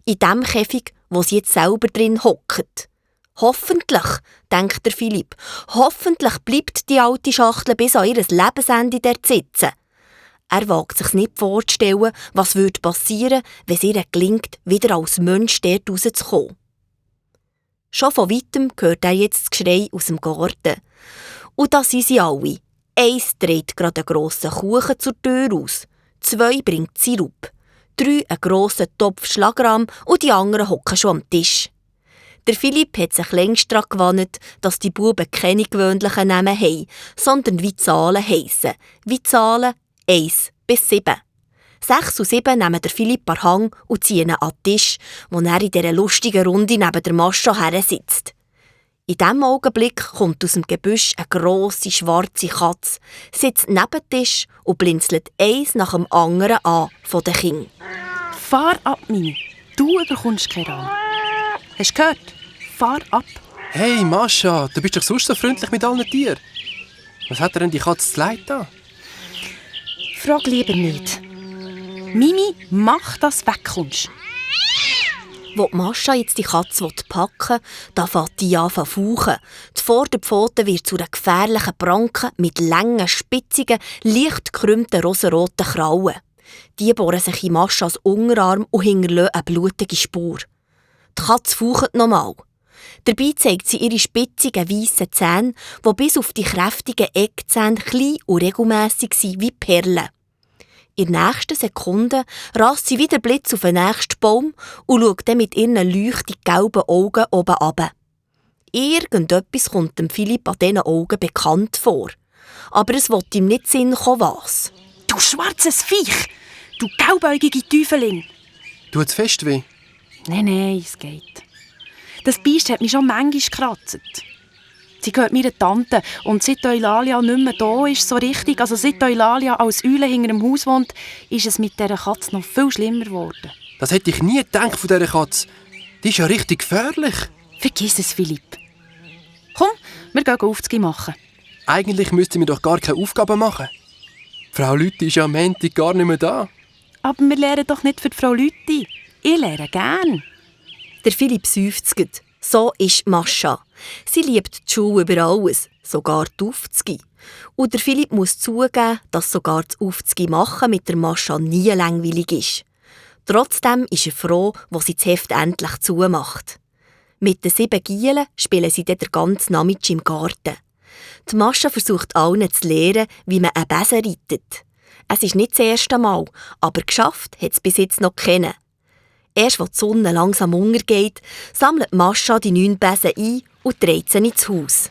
In dem Käfig, wo sie jetzt selber drin hockt. Hoffentlich, denkt der Philipp, hoffentlich bleibt die alte Schachtel bis an ihr Lebensende dort sitzen. Er wagt sich nicht vorzustellen, was passieren würde, wenn es ihr gelingt, wieder als Mensch dort rauszukommen. Schon von weitem hört er jetzt das Geschrei aus dem Garten. Und da sind sie alle. Eins dreht gerade einen grossen Kuchen zur Tür aus, 2 bringt Sirup, 3 einen grossen Topf Schlagrahm und die anderen hocken schon am Tisch. Der Philipp hat sich längst daran gewandt, dass die Buben keine gewöhnlichen Namen haben, sondern wie Zahlen heissen. Wie Zahlen 1 bis 7. 6 und 7 nehmen der Philipp an Hang und ziehen ihn an den Tisch, wo er in dieser lustigen Runde neben der Mascha hersitzt. In diesem Augenblick kommt aus dem Gebüsch eine grosse, schwarze Katze, sitzt neben dem Tisch und blinzelt eins nach dem anderen an von den Kindern. Fahr ab, Mimi. Du bekommst keinen Rang. Hast du gehört? Fahr ab. Hey Mascha, du bist doch sonst so freundlich mit allen Tieren. Was hat dir denn die Katze zu leid da? Frag lieber nicht. Mimi, mach, dass du wegkommst. Wo die Mascha jetzt die Katze packen will, da fängt die an zu fauchen. Die Vorderpfote wird zu einer gefährlichen Pranke mit langen, spitzigen, leicht gekrümmten rosaroten Krallen. Die bohren sich in Maschas Unterarm und hinterlassen eine blutige Spur. Die Katze faucht nochmal. Dabei zeigt sie ihre spitzigen, weissen Zähne, die bis auf die kräftigen Eckzähne klein und regelmässig sind wie Perlen. In der nächsten Sekunde rast sie wie der Blitz auf den nächsten Baum und schaut dann mit ihren leuchtend gelben Augen oben runter. Irgendetwas kommt dem Philipp an diesen Augen bekannt vor. Aber es will ihm nicht Sinn kommen, was. Du schwarzes Viech! Du gelbäugige Teufelin! Tut's fest weh? Nein, es geht. Das Biest hat mich schon manchmal gekratzt. Sie gehört meiner Tante und seit Eulalia nicht mehr da ist, so richtig, also seit Eulalia als Eule hinter dem Haus wohnt, ist es mit dieser Katze noch viel schlimmer geworden. Das hätte ich nie gedacht von dieser Katze. Die ist ja richtig gefährlich. Vergiss es, Philipp. Komm, wir gehen Aufzüge machen. Eigentlich müssten wir doch gar keine Aufgaben machen. Frau Lüthi ist ja am Montag gar nicht mehr da. Aber wir lernen doch nicht für die Frau Lüthi. Ich lerne gern. Der Philipp seufzt. So ist Mascha. Sie liebt die Schule über alles, sogar die Aufzüge. Und der Philipp muss zugeben, dass sogar das Aufzüge machen mit der Mascha nie langweilig ist. Trotzdem ist er froh, wo sie das Heft endlich zumacht. Mit den 7 Gielen spielen sie dann den ganzen Nachmittag im Garten. Die Mascha versucht allen zu lernen, wie man einen Besen reitet. Es ist nicht das erste Mal, aber geschafft hat es bis jetzt noch keinen. Erst als die Sonne langsam untergeht, sammelt Mascha die 9 Besen ein und dreht sie ins Haus.